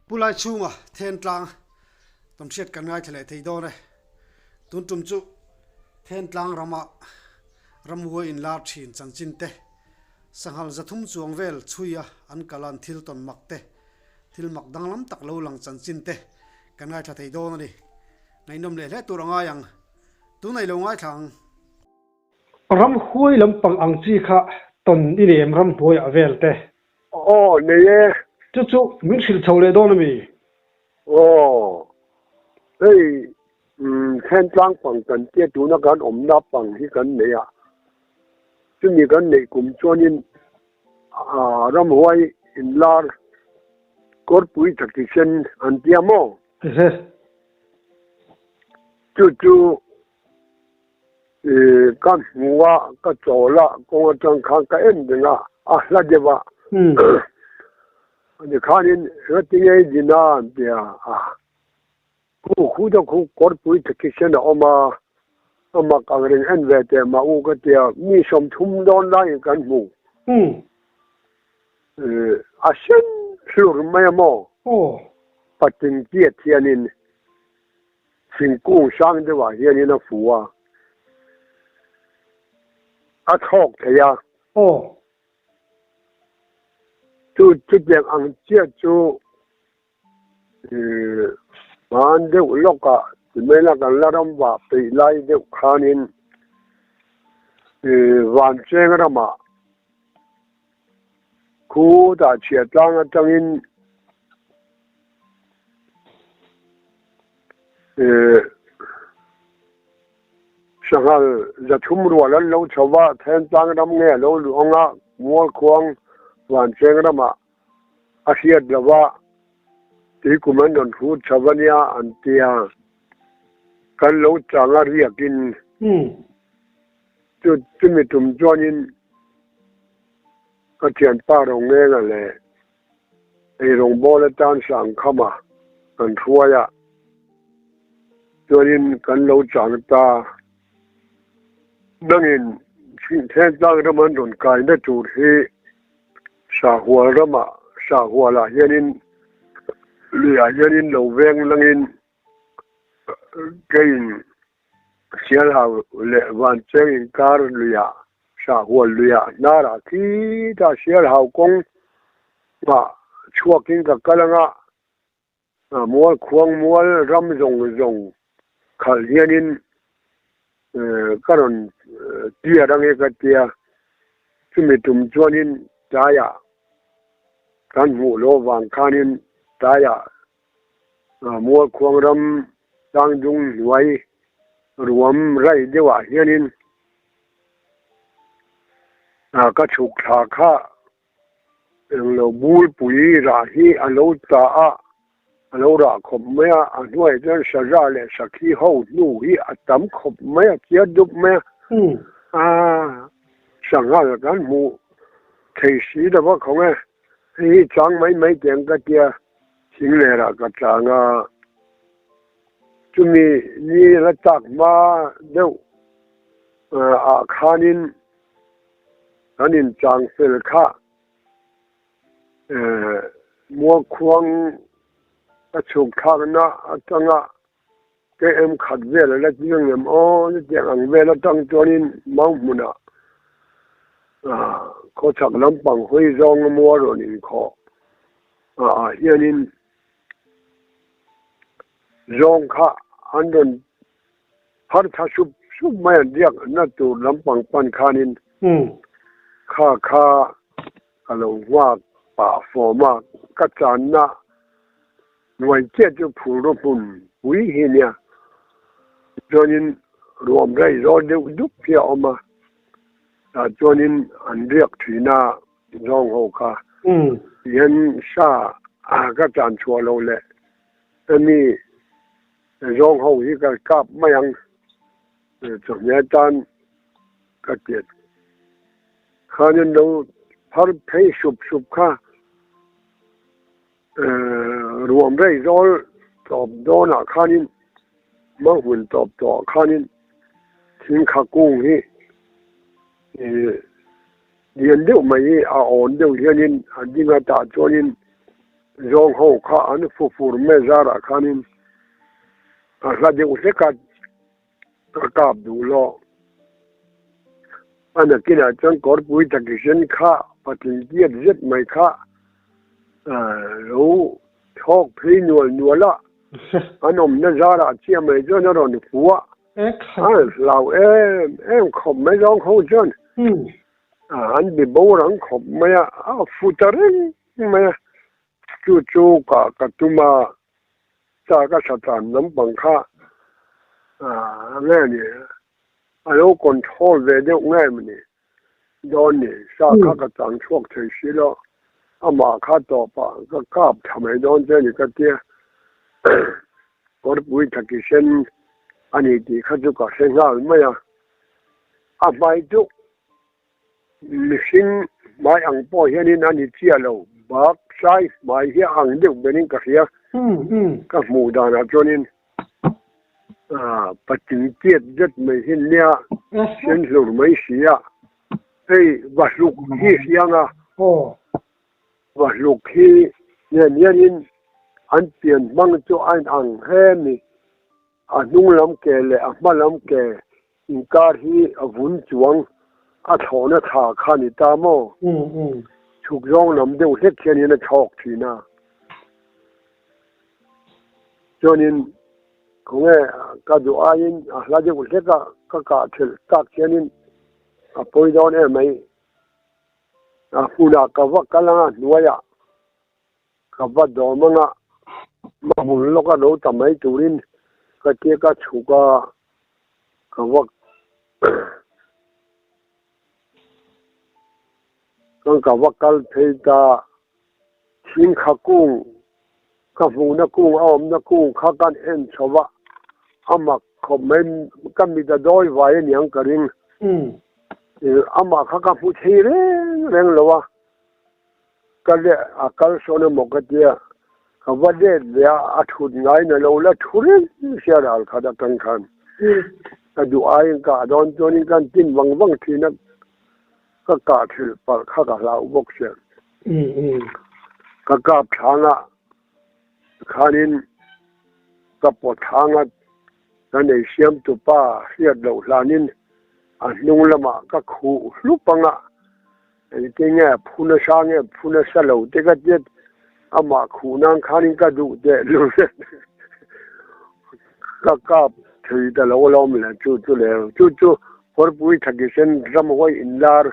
Pu Laichhunga Thentlang tawnhriat kan ngaithla leh thei dawn e. Tun tum chu Thentlang rama ramhuai inlar thin chanchin te, sanghal 300 chuang vel chhuia an kal an thil tawn mak te, thil mak danglam tak lo lang chanchin te kan ngaithla thei dawn a ni. Ngaihnawm leh hle tur a ngai ang. Tunah i lo ngaithla ang. Ramhuai lampang ang chi kha tawn i nem ramhnuaiah vel te. Aw, nei e. Chu chu min hrilh chho leh dawn a mi? Aw, hei Thentlang pang kan tia tuna kan awmna pang hi kan nei a, chumi kan neih kum chuanin ramhuai inlar kawrpui thakisen an tia maw? Ehe. Chu chu Ka hmu a, ka chawl a, kawng atang khan ka en reng a, a hla deuh a. Ani khanin engatinge i din a an ti a, a khu khu deuh khu kawrpui thakisen a awm a, a mak ang reng en ve teh mah u ka ti a, mi 30 dawn laiin kan hmu. A sen hlur mai a maw? Patling tiat hianin Thingkung sang deuhah hianin a fu a, a thlawk thei a. Aw. Chu chutiang ang chiah chu hman deuh lawkah timaila kan la ram vah peih lai deuh khanin Vancheng ramah Khutah chhiahtlang atangin Sanghal 300 rual an lo chho va, Thentlang ram nge a lo luh ang a, Mualkhuang Vancheng ramah a hriat lo va, tuikum an rawn hrut chho a nia an ti a, kan lo chang a riakin chu chumi tum chuanin Ka thianpa Rongenga leh eirawngbawl atan Sangkhama kan hruai a, chuanin kan lo chang ta. Nangin Thentlang ram an rawn kaina tur hi Sahual ramah, Sahualah hianin luiah hianin lo veng langin keiin Sialhau leh Vancheng inkar luiah Sahual luiah hnarah khitah Sialhau kawng ah chhuakin ka kal anga mual khuang mual ram zawng zawng khalh hianin ka rawn tiar ange ka tia, chumi tum chuanin tlaiah kan hmuh loh avang khanin tlaiah Mual khuang ram tlangdung hnuai ruam rai deuhah hianin ka chhuk thla kha englo bulpui rah hi a lo ta a, a lo rah khawp mai a, a hnuaiah chuan saza leh sakhi ho hnu hi a tam khawp mai a, chiar dup mai a, a sanghal kan hmuh thei si lo va khawng e, hei hi chang mai mai teh ang ka tia. Thinglerah ka tlang a, chumi ni la chak hma deuh ah khanin kan inchang fel kha Mualkhuang ka chhuk thlakna atanga KM khat vel a la chiang em aw chutiang ang vel atang chuanin mau hmunah khawchhak lampang hawi zawnga mual rawn inkhawh ah hianin zawng kha an rawn phar tha sup sup mai an riak na tur lampang pan khanin kha kha ka lo nghak pah fawm a, ka channa hnuai chiah chu phulraw hmun pui hi nia. Chuanin ruam rei zawl deuh dup hi a awm a, tah chuanin an riak thin a zawng ho kha. Tihian sa ka chan chhuah loh leh hemi zawng ho hi ka kap mai ang chawhmeh atan ka ti a. Khanin lo phar phei sup sup kha ruam rei zawl tawp dawnah khanin manghmun tawp tawhah khanin thingkha kung hi lian deuh mai hi a awn deuh hianin a ding a tah chuanin. Zawng ho kha an fu fur mai zarah khanin a hla deuh hlek a, ka kap duh lo. A nakinah chuan kawrpui takisen kha patling tiat zet mai kha lo thawk phei nual nual a, an awmna zarah chiah mai chuan a rawn fu a, a hlau em em khawp mai zawng ho chuan an bi borang khawp mai a, a fu ta reng mai a, chu chu ka ka tum a, cha ka satan lampang kha nge ni a lo control ve deuh nge mawni dawn ni, sa kha ka chang chhuak thei si lo, amah kha tawpah ka kap tha mai dawn che ni ka tia, kawrpui thaki sen a ni tih kha chu ka hre nghal mai a, a hmai chu Mihring hmai ang pawh hianin a ni chiah lo, bak sai hmai hi a ang deuh berin ka hria. Ka hmuh danah chuanin patling tiat zet mai hi nia sen hlur mai si a, hei vahluk hi hriang a, vahluk hi nen hianin an pian hmang chu a inang hle a ni. A hnung lam ke leh a hma lam ke inkar hi a vun chuang a thlawhna thla kha ni ta maw? Chhuk zawng lam deuh hlek hianin a chhawk thin a. Chuanin khawnge ka duh aiin a hla deuh hlek a ka kah thelh tak hianin a pawi dawn em mai. A hmunah ka va kal anga hnuaiah Ka va dawm anga ma bul lawka lo ta mai turin ka tia ka chhuk a, ka va chuan ka va kal phei ta, thing kha kung ka hmuhna kung a awmna kung kha kan en chho va, a mak khawp mai ka mit a dawi vai aniang ka ring, amah kha ka hmu thei reng reng lo a. Ka leh a kal sawn emaw ka tia, ka va let ve a, a thut ngai na lo la thu reng sia ral khat atang khan. Ka duh aiin kah dawn chuanin kan tin vang vang thin a, ka kah thil palh kha ka hlau bawk sia. Ka kap thlang a, khanin ka pawt thlang a, ka nei siam tupa hriat loh hlanin a hnung lamah ka khuh hlup ang a, Engtin nge phu nasa nge phu nasa lo te ka tiat amah khuh nan khanin ka duh teh lul ka kap thei ta lo alawm le chu chu le chu chu Kawrpui Thakisen ramhuai inlar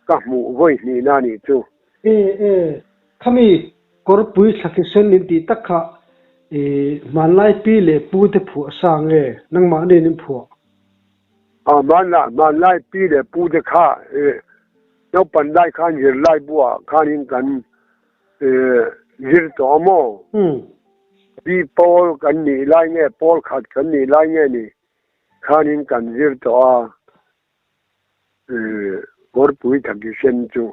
ka hmuh vawi hnihna a nih chu. E e, khami Kawrpui Thakisen in tih tak kha i hmanlai pi leh pu te phuah sa nge nangmah nen in phuah? A hmanlah hmanlai pi leh pu te kha naupan lai khan zirlai buah khanin kan zir tawh a maw? Pi pawl kan nih lai nge pawl khat kan nih lai nge ni khanin kan zir tawh a, kawrpui thaki sen chu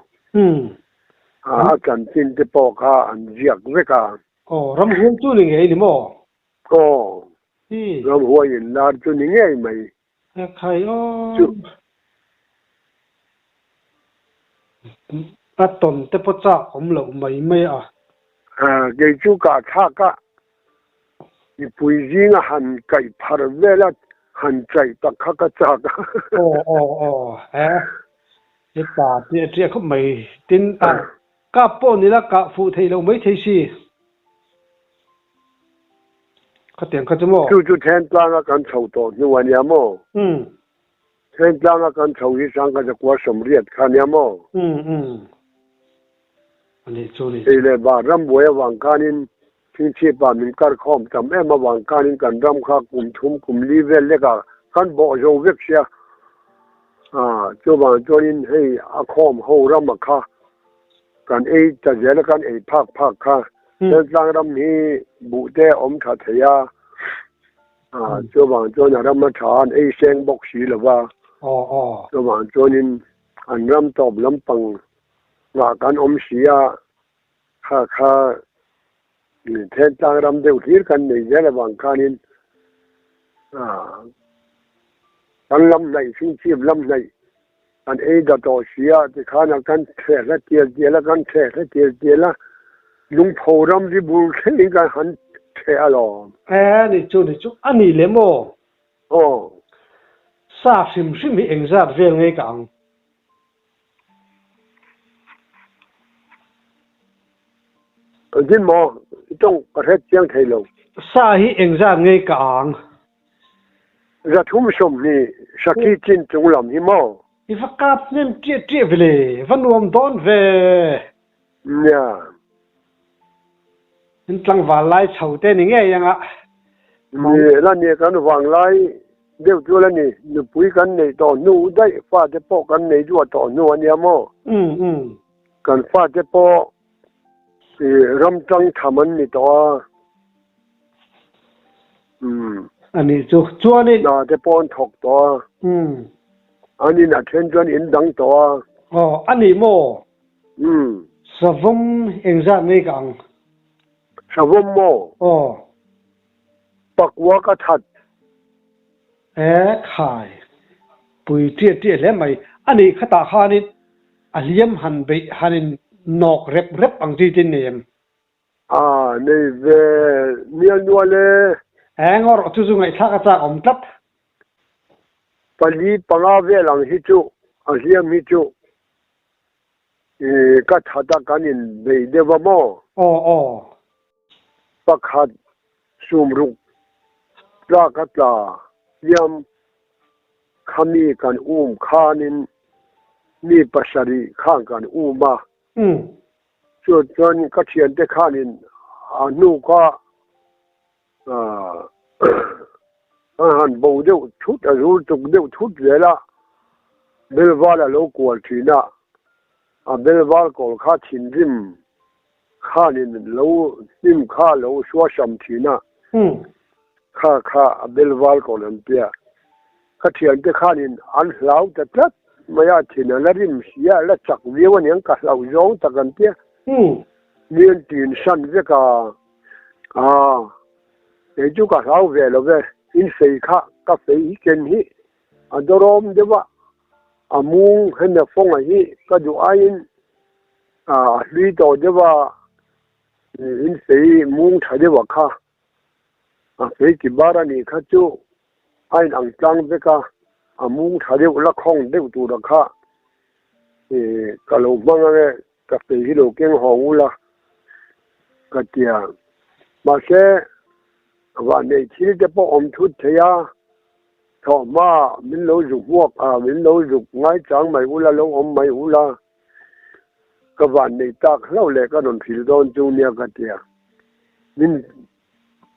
a chanchin te pawh kha an ziak vek a. Aw, ramhuai chu ni ngei ni maw? Aw, ramhuai in lar chu ni ngei mai. Khai aw. A tawn te pawh chak awm loh mai mai a. Kei chu ka thlak a, mipui zinga han kaih phar vel a, han chaih tak kha ka chak a. Aw aw aw he heta tih a ṭiah khawp mai. Tin, kap pawh nila kah fuh theih loh mai thei si. Khatiang kha chu maw? Chu chu Thentlang-a kan chho tawh hnu a nia maw? Umm. Thentlang-a kan chho hi Sangha Zakua Sawmriat kha a nia maw? Umm umm. A nih chu ni. Ei leh bar rambuai avang khanin Thingchhipa min karkhawm tam em avang khanin kan ram kha kum thum kum li vel lekah kan bawh zo vek sia. Ah, chuvang chuanin hei a khawm ho rama kha Kan ei ta zel a, kan ei phak phak kha. Thentlang ram hi buh te a awm tha thei a, chuvang chuan a ram a tha an ei seng bawk si lo va, chuvang chuanin an ram tawp lampang ngah kan awm si a, kha kha Thentlang ram deuh hlir kan nei zel avang khanin kan lam hnaih chhungchhip lam hnaih Kan ei da tawh si a, tikhan a kan thleh hla tial tial a, kan thleh hla tial tial a. Lungpho ram ri bur thlengin kan han theh alawm. E ni chu ni chu a ni lem aw. Aw. Sa hrim hrim hi engzat vel ngei ka ang. Engtin maw i tawng ka hret chiang thei lo. Sa hi engzat ngei ka ang. 320 sakhi chin chung lam hi maw? I va kap hnem ṭiah ṭiah ve le, va nuam dawn ve. Nia. In tlangval lai chho te ni ngei anga. Ni la ni kan vanglai deuh chu la ni, nupui kan neih tawh hnu daih fate pawh kan nei duah tawh hnu a nia maw? Kan fate pawh i ram tang tham an ni tawh a. Umm. A nih chu. Chuanin. Hna te pawh an thawk tawh a. Umm. An in a then chuan in dang tawh a. Aw, a nih maw? Umm. Savawm engzat ngei ka ang? Savawm maw? Aw. Pakua ka that. E khai. Pui ṭiah ṭiah hle mai. A nih khatah khanin a hliam han beih hanin nawk rep rep ang chi tin nei em? A nei ve mial nual e. Eng erawh chu chu ngaihthlak a chak awm tlat. Pali panga vel ang hi chu a hliam hi chu i ka that a kan in bei deuh a maw? Aw aw. Pakhat sumruk tlak a tla hliam khami kan um khanin mi pasarih khan kan um a. Umm. Chu chuan ka thiante khanin a hnu kha an han bo deuh thut a zul tuk deuh thut zel a, Belval a lo kual thin a, a Belval kawl kha thinrim khanin lo hnim kha lo suasam thin a, kha kha a Belval kawl an tia. Ka thiante khanin an hlau ta tlat mai a, thin a la rim si a, la chak viau aniang ka hlauh zawng tak an tia. Mi an tin san vek a, aa kei chu ka hlau ve lo ve, in fei kha ka fei hi ken hi a dawrawm deuh a, a mung hemi a fawnga hi ka duh aiin a hlui tawh deuh a, in fei mung tha deuh a kha A fei ki bar a nih kha chu a in ang tlang vek a, a mung tha deuh la khawng deuh tura kha ka lo hmang ang e, ka fei hi lo keng hawng ula ka ti a. Mahse, vahneih thil te pawh awm thut thei a, thawhhma min lo zuk hmuak a, min lo zuk ngaichang mai ula, lo awm mai ula. Ka van nei tak hlauh leh ka rawn hrilh dawn chu nia ka ti a, min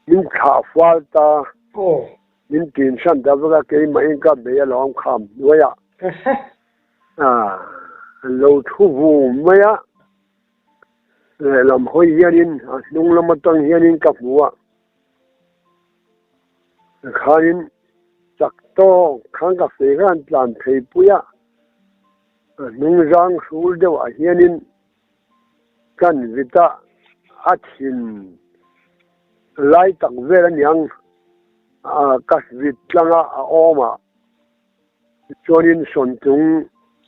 min thlah fual ta, min tin hran ta vek a, keimahin ka bei alawm kham hnuaiah lo thu vum mai a, lehlam hawi hianin a hnung lam atang hianin ka hmu a, khanin chak tawk khan ka fei khan tlan phei pui a. A hnungzang hrul deuhah hianin kan vita a thin lai tak vel a niang a ka vit tlanga a awm a, chuanin sawntlung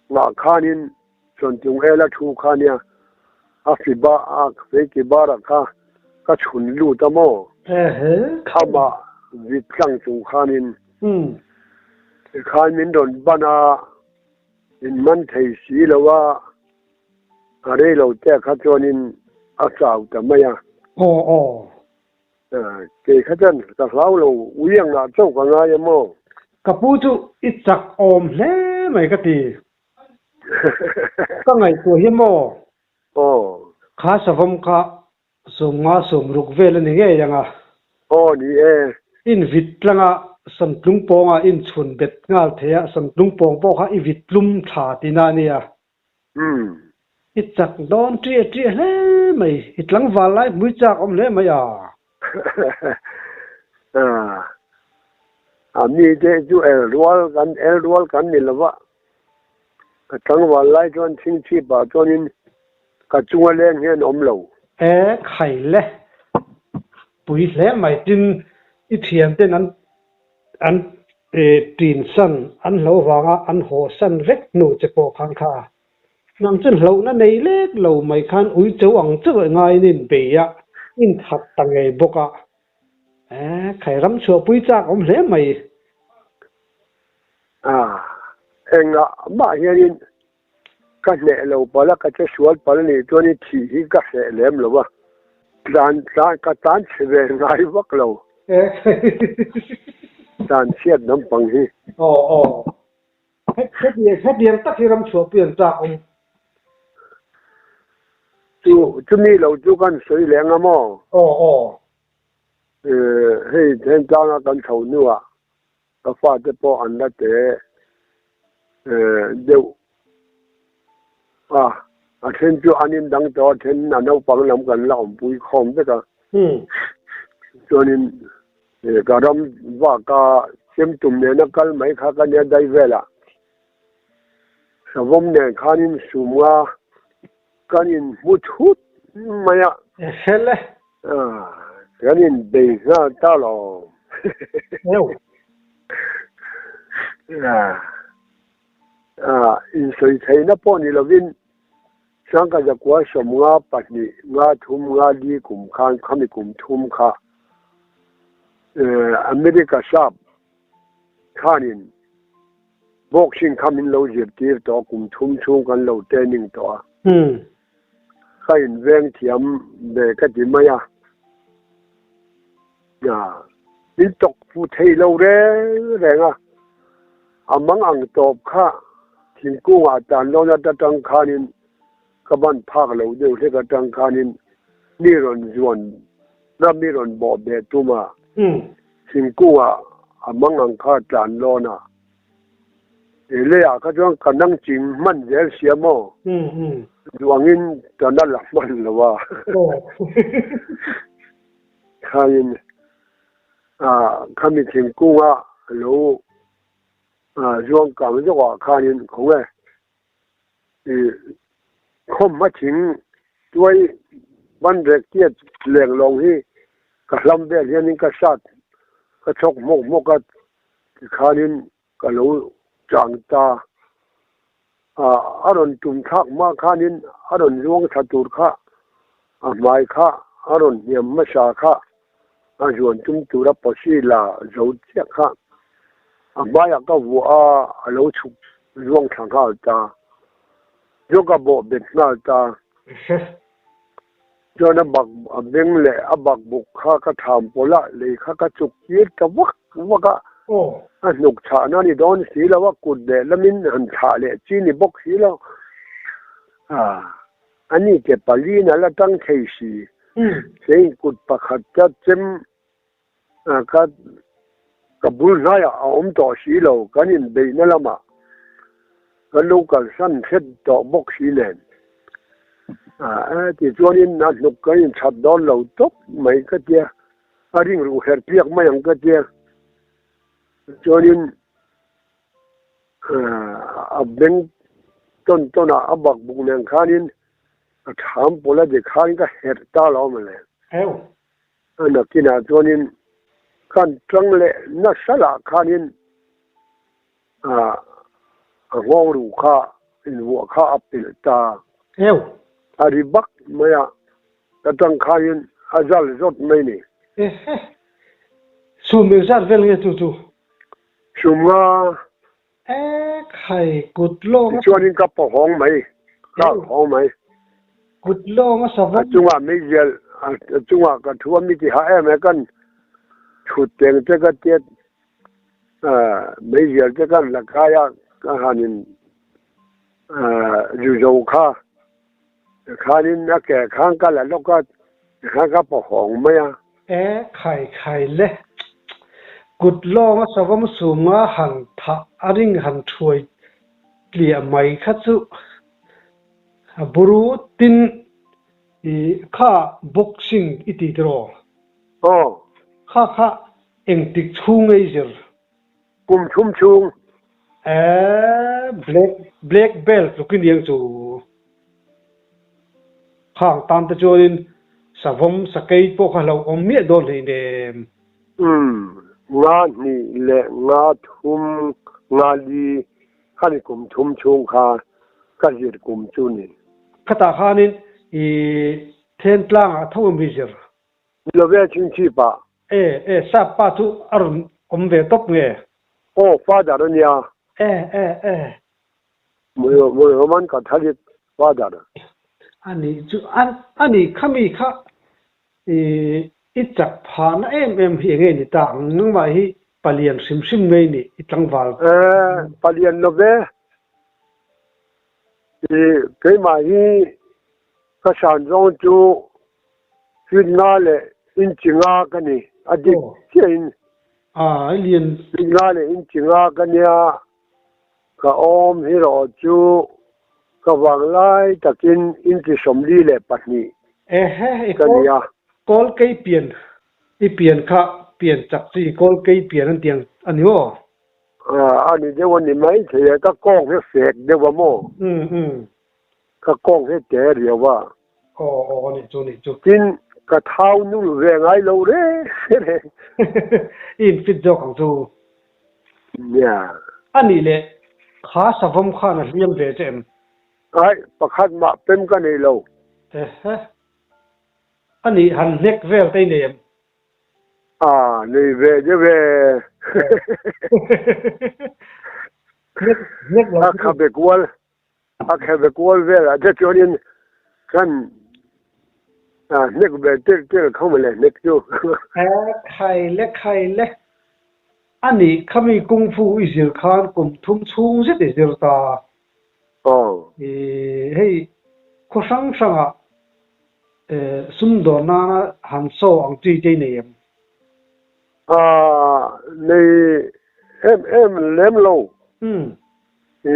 ngah khanin sawntlung ela thu kha nia a fiba a feiki bara kha ka chhun lut a maw? Amah vit tlang chung khanin tikhan min rawn ban a. In man thei si lo a, a rei lo te kha chuanin a chau ta mai a. Aw aw. Kei kha chuan ka hlau lo, ui ang ah chauh ka ngai a maw? Ka pu chu i chak awm hle mai ka ti. Ka ngaihtuah hi maw? Aw. Kha savawm kha 50 60 vel a ni ngei ang a. Aw ni e. In vit tlanga samtlung pawnga in chhun bet nghal thei a, samtlung pawng pawh kha i vit tlum tha tihna a nia. Umm. I chak dawn ṭiah ṭiah hle mai, i tlangval lai hmui chak awm hle mai a. A mite chu el rual kan el rual kan ni lova, ka tlangval lai chuan chhingchhipah chuanin Ka chunga leng hian awm lo. E khai le. Pui hle mai tin i thian ten an an tin san an hlo vanga an haw san vek hnu che pawh khan kha. Nang chuan hlauhna nei lek lo mai khan uicho ang chauh a ngaiin in bei a, in that ta ngei bawk a. Eh, khai ram chhuahpui chak awm hle mai. A, engah mah hianin ka hneh lo palh a, ka che sual palh a nih chuan i thih hi ka hreh lem lo a, tlan tlan ka tlan chhe ve ngai vak lo. Tlan chhiat nampang hi. Aw aw. Hetiang tak hi ram chhuahpui an chak awm. Chu chumi lo chu kan sawi leh anga maw? Aw aw. Hei Thengtlanga kan chho hnuah ka fate pawh an la te deuh a, a then chu an indang tawh a, then a naupang lam kan la awmpui khawm vek a. Chuanin ka ram vaka chem tum nena kal mai kha ka nia dai velah savawm nen khanin sumnga kan inhmu thut mai a. Fel e. Kan inbei nghal ta lo. Insawi theihna pawh ni lovin Sangka zakua 50 2 3 5 kum khan khami kum thum kha America sap khanin Boxing kha min lo zirtir tawh a, kum thum chhung kan lo training tawh a. Ka inveng thiam ve ka ti mai a. Min tawk fu thei lo reng reng a, a mang ang tawp kha thingkungah tan lawn atang khanin ka ban phak lo deuh hlek atang khanin mi rawn zuan na mi rawn bawh beh tum a. Thingkungah a mang ang kha tlan lawn a, he leiah kha chuan ka nang ching hman zel sia maw? Duangin ka na la hman lo a. Khain khami thingkunga lo zuang kang zawkah khanin khawnge i khawmhma thing tuai ban rek tiat leng lawng hi ka hlam vel hianin ka sat ka chhawk hmawk hmawk a tikhanin ka lo chang ta a a rawn tum thlak hma khanin a rawn zuang thla tur kha a hmai kha a rawn hniam hmasa kha a zuan tum tura pawsi la zo chiah kha a hmaiah ka vuah a, a lo chhuk zuang thla nghal ta. Chu ka bawh bet nghal ta. Chuan a bak a beng leh a bakbuk kha ka tham pawlh a, lei kha ka chuk tir ta vak vak a. A hnuk chhahna a ni dawn si lo a, kut leh lamin han thlah leh chi ni bawk si lo. A ni ke paliin a la tang thei si. Keiin kut pakhat ka chem ka ka bul hnaiah a awm tawh si lo. Kan inbeihna lamah kan lo kalsan hret tawh bawk si nen. Tichuanin a hnuk kan inchhat dawn lo tawp mai ka tia. A ringruh herh piak mai ang ka tia. Chuanin. A beng tawn tawn a, a bak buk nen khanin a tham pawl a dik khan ka herh ta lo mawle. A nakinah chuanin kan tang leh nasa lah khanin a nghawng ruh kha invuah kha a pilh ta. A ri bak mai a, ka tang khanin a zal zawt mai ni. Sum engzat vel nge chu chu? Chunga. E khai kut lawng a. Tichuanin ka paw hawng mai, ka hawng mai. Kut lawng a savawm. A chungah meizial, a chungah ka thu a mi ti hah em e kan thut teng te ka tiat meizial te kan la kai a ka hanin zu zo kha khanin a ke khan ka la lawk a tikhan ka paw hawng mai a. E khai khai le. Kut lawnga savawm sumnga han thah a ring han thuai tliah mai kha chu a buru tin i kha boxing i ti tiraw? Aw. Kha kha engtik chhung ei zir? Kum thum chhung. E black black belt tluk i niang chu. Khang tan te chuanin savawm sakei pawh kha hlauhawm miah dawn hlei nem. Umm, 2 leh 3, 4 khani kum thum chhung kha. Ka zir kum chu ni. Khatah khanin i Thentlang ah tho mi zir. Ni lo ve Chhingchhip ah. E, e, sap pa chu a rawn awm ve tawp nge? Aw, father a nia. E, e, e. Roman Catholic father. A nih chu, a nih kha mi kha i i chak phahna em em hi enge ni ta ang? Nangmah hi palian hrim hrim ngei ni i tlangval. E, palian lo ve. I keimah hi ka san zawng chu feet nga leh inchi nga ka ni, a dik chiahin. A, i lian. Feet nga leh inchi nga ka nia, ka awm hi rawh chu ka vanglai takin inchi 42 Ehe, i ka kawl, nia. kawl kei pian, i pian kha pian chak chi kawl kei pian an tiang a ni maw? A ni deuh a ni mai thei a, ka kawng hi fek deuh a maw? Ka kawng hi te riau a. Aw aw a nih chu nih chu. Tin, ka thau nul ve ngai lo reng reng. I in fit zawk ang chu. Nia. A nih leh, kha savawm khan a hliam ve che em? Ai, pakhat mah pem ka nei lo. Ehe. A nih han hnek vel te i nei em? A, nei ve deuh e. A khabe kual, a khabe kual velah te chuanin kan hnek ve tel tel kho mawle hnek chu. E, khai le khai le. A nih khami kung fu i zir khan kum thum chhung zet i zir ta. Aw. I hei khaw hrang hrangah Sumdawn nana han saw ang chi te i nei em? A nei em em lem lo. I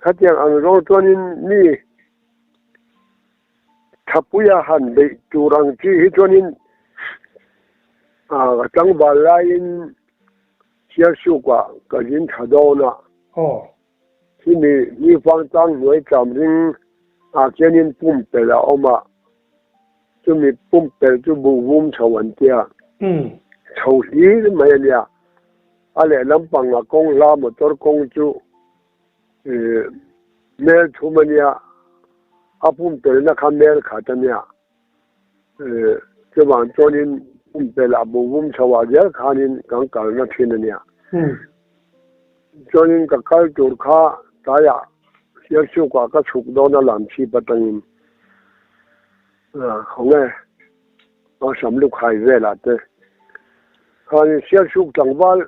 khatiang ang zawng chuanin mi thapuia han beih tur ang chi hi chuanin ka tlangval laiin Sialsukah ka zin tha dawn a. Chumi ni vangtlang hnuai tlam ring ah khianin pumpelh a awm a, chumi pumpelh chu buhvum chho an tia, chho hlir mai a nia. A lehlam panga kawng hla motor kawng chu mel thum a nia, a pumpelhna kha mel khat a nia. Chuvang chuanin pumpelh ah buhvum chho ah zel khanin kan kalna thin a nia. Chuanin ka kal tur kha tlaiah Sialsukah ka chhuk dawn a lam chhip atangin khawnge a Samlukhai velah te khanin Sialsuk tlangval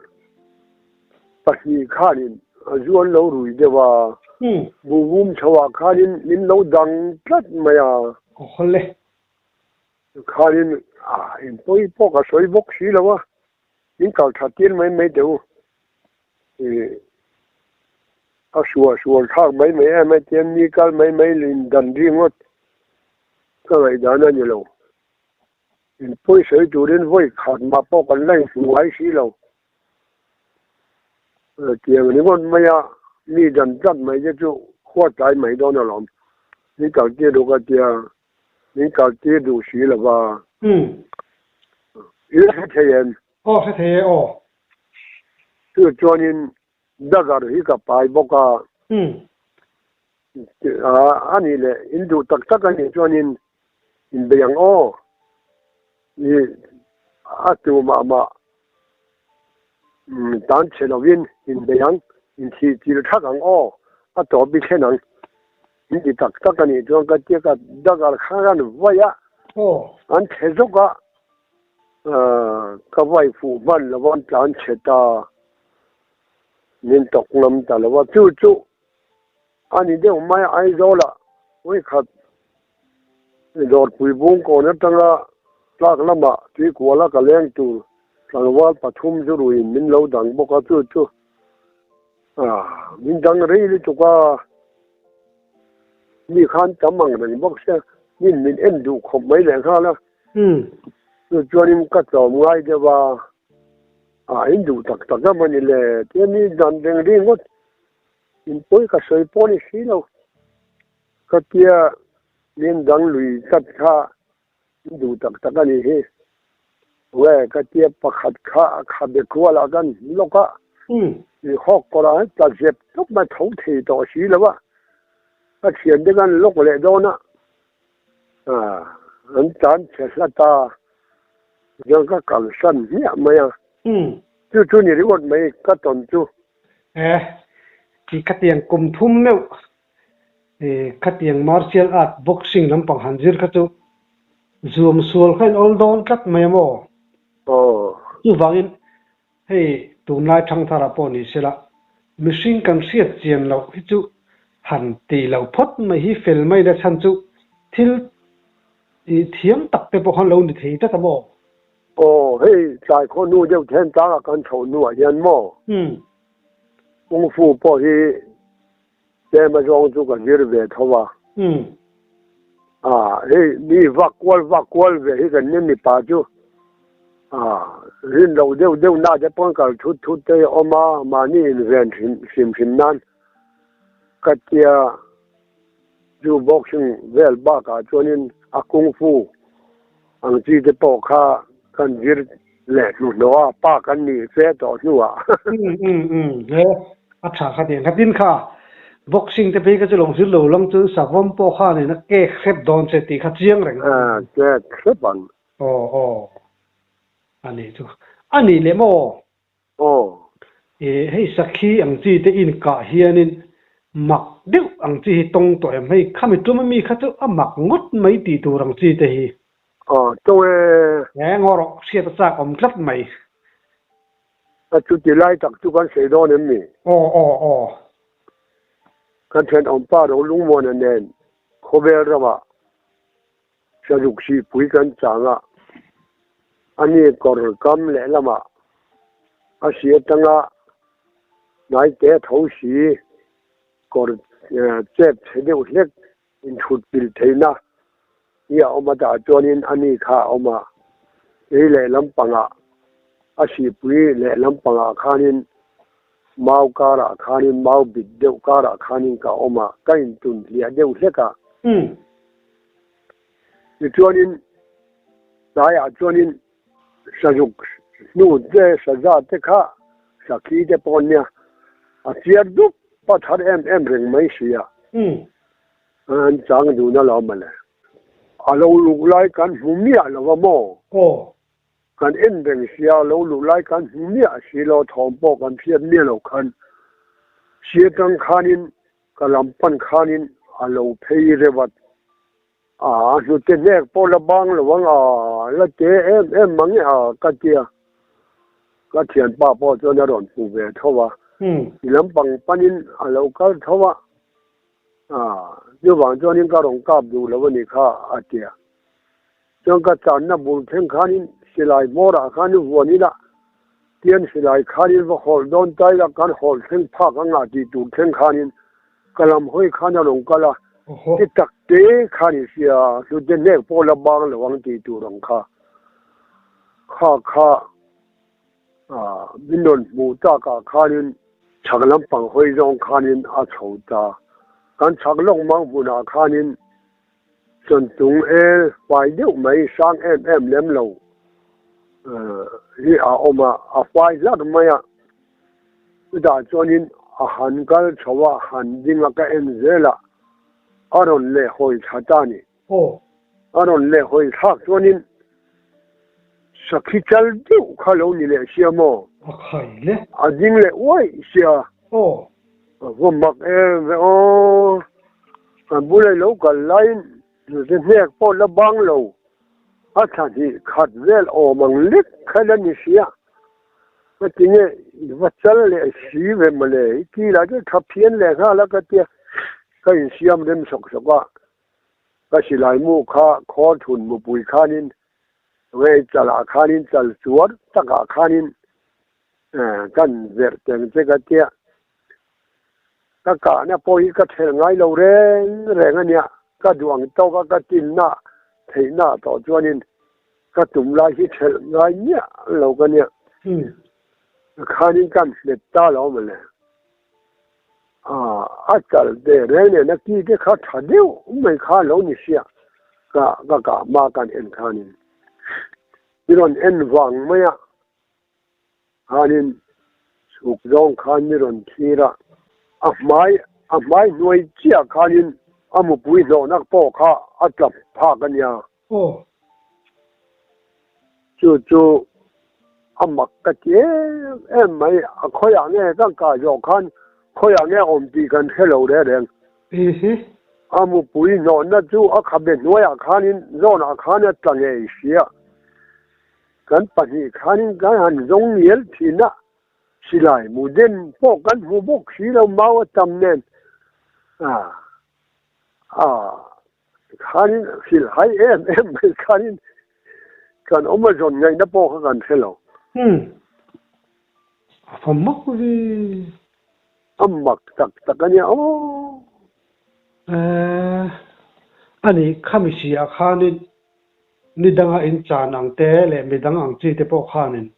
pahnih khanin a zu an lo rui deuh a, buhvum chho ah khanin min lo dang tlat mai a. Khanin in pawi pawh ka sawi bawk si lo a. Min kal that tir mai mai teh u. Ih a sual sual thlak mai mai em a tian mi kal mai mai lin dan ringawt ka ngaihdan a ni lo. In pawi sawi turin vawi khat mah pawh kan la inhmu ngai si lo. Tiang ringawt mai a mi dan tlat mai te chu huat tlai mai dawn alawm. Min kal tir duh ka tia Min kal tir duh si lo va. I la hre thei em? Aw hre thei e aw. Chu chuanin dagger hi ka pai bawk a. A nih leh in duh tak tak a nih chuanin inbei ang aw. I a tu mah mah tan chhe lovin inbei ang, inthih chil thak ang aw, a tawp i thlen ang. In ti tak tak a nih chuan ka tia ka dagger khan an vai a, an chhe zawk a, ka vai fuh hman lo va an tlan chhe ta, min tawk ngam ta lo va, chu chu a ni deuh mai a Aizawlah vawikhat dawrpui bung kawn atanga tlak lamah tuikuala ka leng tur tlangval pathum chu ruiin min lo dang bawk a, chu chu Min dang rei lutuk a, mi khan tam ang reng bawk sia, min min en duh khawp mai leh nghal a. Chu chuanin ka tlawm ngai deuh a, a in duh tak tak a mawni le tia mi dan reng ri ngawt in pawi ka sawi pawh a ni si lo. Ka tia min dang lui tlat kha in duh tak tak a nih hi. Nge ka tia pakhat kha a khabe kualah kan lawk a, i hawk kawrah hian tla zep tawp mai tho thei tawh si lo a. Ka thian te kan lawk leh dawn a, an tan chhe hlat a, chuan ka kalsan hmiah mai a. Chu chu ni ringawt mai ka tawn chu. E, i khatiang kum thum meuh, i khatiang martial art boxing lampang han zir kha chu zuam sual kha in awl dawn tlat mai a maw? Aw. Chuvangin Hei tunlai thangthar ah pawh ni sela, mihring kan hriat chian loh hi chu han tih loh phawt mai hi fel mai la chhan chu thil i thiam tak te pawh khan lo ni thei tlat a maw? Aw, hei tlai khaw hnu deuh then tlangah kan chhoh hnuah hian maw? Kung Fu pawh hi tlem azawng chu ka zir ve tho a. A, hei mi vak kual vak kual ve hi kan ni mipa chu a, rin loh deuh deuh na te pawn kal thut thut te a awm a, mahni inven hrim hrim hrim nan ka tia chu boxing vel bakah chuanin a kung fu ang chi te pawh kha kan zir leh hnuhnawh a, pa kan nih fe tawh hnuah. Um um um he a tha kha tiang kha tin kha boxing te phei kha chu lo zir lo lang chuan savawm pawh kha nen a kek hrep dawn che tih kha chiang reng. A kek hrep ang. Aw aw a nih chu a nih leh maw? Aw. E hei sakhi ang chi te in kah hianin mak deuh ang chi hi tawng tawh em hei khami tum ami kha chu a mak ngawt mai tih tur ang chi te hi. Aw tawng e. E ngaw rawh hriat a chak awm tlat mai. A chuti lai tak chu kan sawi dawn em ni? Aw aw aw. Kan thenawmpa ro lungmuana nen khawvel ramah Sazuk sihpui kan chang a, ani kawr kam lehlamah a si atanga hnaite tho si kawr chep chhe deuh hlek inthut pil theihna hi a awm a tah chuanin ani kha a awm a, kei lehlam pangah a sihpui lehlam pangah khanin mau karah khanin mau bit deuh karah khanin ka awm a, ka intun hliah deuh hlek a. Tichuanin tlaiah chuanin sazuk hnu te saza te kha sakhi te pawh nia a chiar dup a thar em em reng mai si a, an chang dun alawm mawle. A lo luk lai kan hmu miah lo va maw? Kan en reng sia, lo luh lai kan hmu miah si lo, thawm pawh kan hriat miah lo khan si atang khanin ka lam pan khanin a lo phei reuh a, a hnute hnek pawh la bang lo ang a, la te em em mang e a ka tia, ka thianpa pawh chuan a rawn hmu ve tho a, i lampang panin a lo kal tho a, chuvang chuanin ka rawn kap duh lo a nih kha a tia. Chuan ka channa bul thleng khanin silai hmawrah khan i vuan ila, tian silai khanin va hawlh dawn ta ila kan hawlh thleng phak ang ah tih tur thleng khanin ka lam hawi khan a rawn kal a, ti tak te khan i hria, hlute hnek pawh la bang lo ang tih tur ang kha. Kha kha min rawn hmuh takah khanin chhak lampang hawi zawng khanin a chho ta, kan chhak lawk mang hmunah khanin Chuantung el fai deuh mai sang em em lem lo hi a awm a, a fai hlar mai a. Chutah chuanin a han kal chho a, han ding a ka en zel a, a rawn leh hawi thla ta a ni. A rawn leh hawi thlak chuanin sakhi chal deuh kha lo ni leh sia maw? A khai le. A ding leh uaih sia. A va mak em ve aw. Kan bula i lo kal laiin hnute hnek pawh la bang lo, a thla hnih khat vel awm ang lek kha la ni sia. Ka ti nge i va chal leh si ve mawle, i kilah chu tha phian leh nghal a ka tia, ka insiam rem sawk sawk a, ka silai mu kha khawl thun mupui khanin nge chalah khanin chal chuar takah khanin kan verh teng che ka tia. Ka kahna pawh hi ka thelh ngai lo reng reng a nia, ka duh ang tawk a ka tinna theihna tawh chuanin ka tum lai hi thelh ngai miah lo ka nia. Khanin kan hmet ta lo mawle. A chal te reng nen a ki te kha tha deuh mai kha lo ni sia ka ka kah hma kan en khanin i rawn en vang mai a. Khanin chhuk zawng khan mi rawn thlir a, a hmai a hmai hnuai chiah khanin A mupui hnawhna pawh kha a tla phak a nia. Aw. Chu chu a mak ka ti em em mai. A khawiah nge kan kah zawh khan khawiah nge awm tih kan hre lo reng reng. Ihi. A mupui hnawhna chu a khabe hnuaiah khanin zawnah khan a tla ngei sia. Kan pahnih khanin kan han zawng ngial thin a. Silai mu den pawh kan hmu bawk si lo mau a tam nen a a khanin hrilh hai em em mai khanin kan awm a zawn ngaihna pawh kha kan hre lo. Umm a fa mak ve. A mak tak tak a nia aw. Eh ani khami si ah khanin nidanga in chan ang te leh midang ang chi te pawh khanin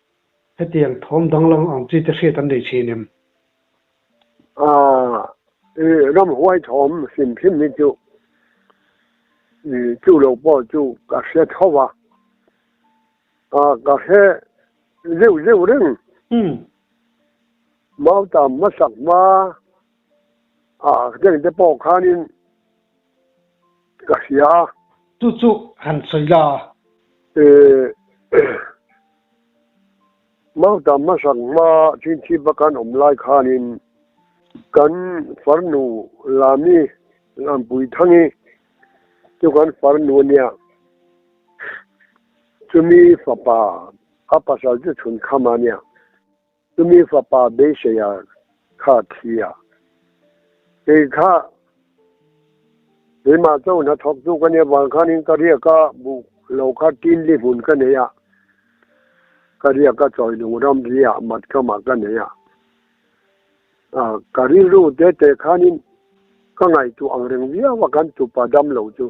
Hetiang thawm danglam ang chi te hriat an nei thin em? Aaa, i ramhuai thawm hrim hrim hi chu i chu lo pawh chu ka hre tho a, aa ka hre zeuh zeuh reng. Umm. Mautam hmasak hma ah teng te pawh khanin ka hria a. Chu chu han sawi la. E Mautam hmasak hma chhinchhip a kan awm lai khanin kan farnu Lami Lampuithangi chu kan farnu a nia. Chumi fapa a pasal chu chhunkham a nia. Chumi fapa beiseia kha thi a, kei kha keimah cho hnathawk chu ka nia vang khanin ka riak a, buh lo kha tin li hmun ka nei a, ka riak a chawi lung ram ri ah mat kamah ka nei a, ka rilru te te khanin ka ngaihtuah ang reng viau a kan tupa dam lo chu.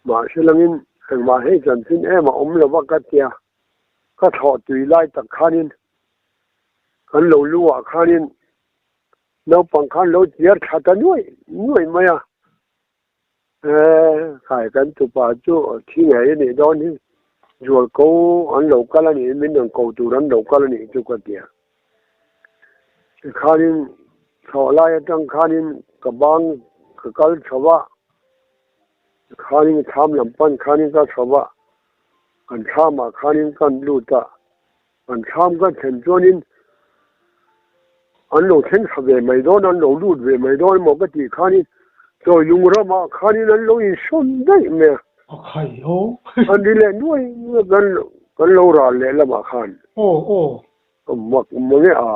Mahse langin engmah hei chanchin em a awm lo va ka tia. Ka thlawh tui lai tak khanin kan lo lu ah khanin naupang khan lo chiar thla ta nuaih nuaih mai a, eh khai kan tupa chu thi ngei a nih dawn hi, zual ko an lo kal a nih min rawn ko tur an lo kal a nih chu ka ti a. Tikhanin thlawh lai atang khanin ka bang ka kal chho a, Khanin thlam lam pan khanin ka chho a, an thlamah khanin kan lut a, an thlam ka thlen chuanin an lo thleng thla ve mai dawn, an lo lut ve mai dawn emaw ka tih khanin chawi lung ramah khanin an lo insawn daih mai a. A khai aw. An ri leh nuai nuai kan kan lo ral leh lamah khan. Aw aw. Mak mange a.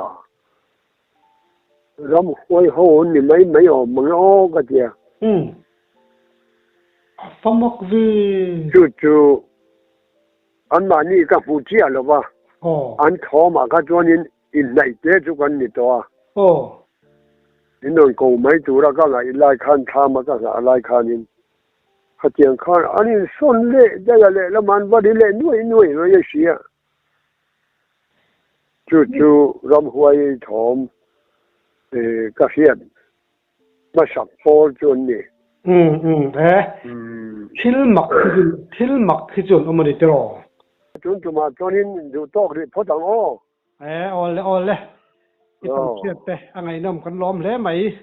Ram huai ho an ni mai mai awm mang e aw ka tia. Umm. A fa mak ve. Chu chu anmahni ka hmu chiah lo va, an thawmah kha chuanin inhnaih te chu kan ni tawh a. Aw. In rawn ko mai tura ka ngaih lai khan thlama ka nghah lai khanin khatiang khan an insawn leh daih a lehlamah an va ri leh nuai nuai mai a hria. Chu chu ramhuai thawm ka hriat hmasak pawl chu an ni. Umm umm he thil mak hi chu thil mak hi chu an awm a ni tiraw? Tun tumah chuanin duh tawk rih phawt ang aw. He awle awle i tam hriat te a ngaihnawm kan lawm hle mai.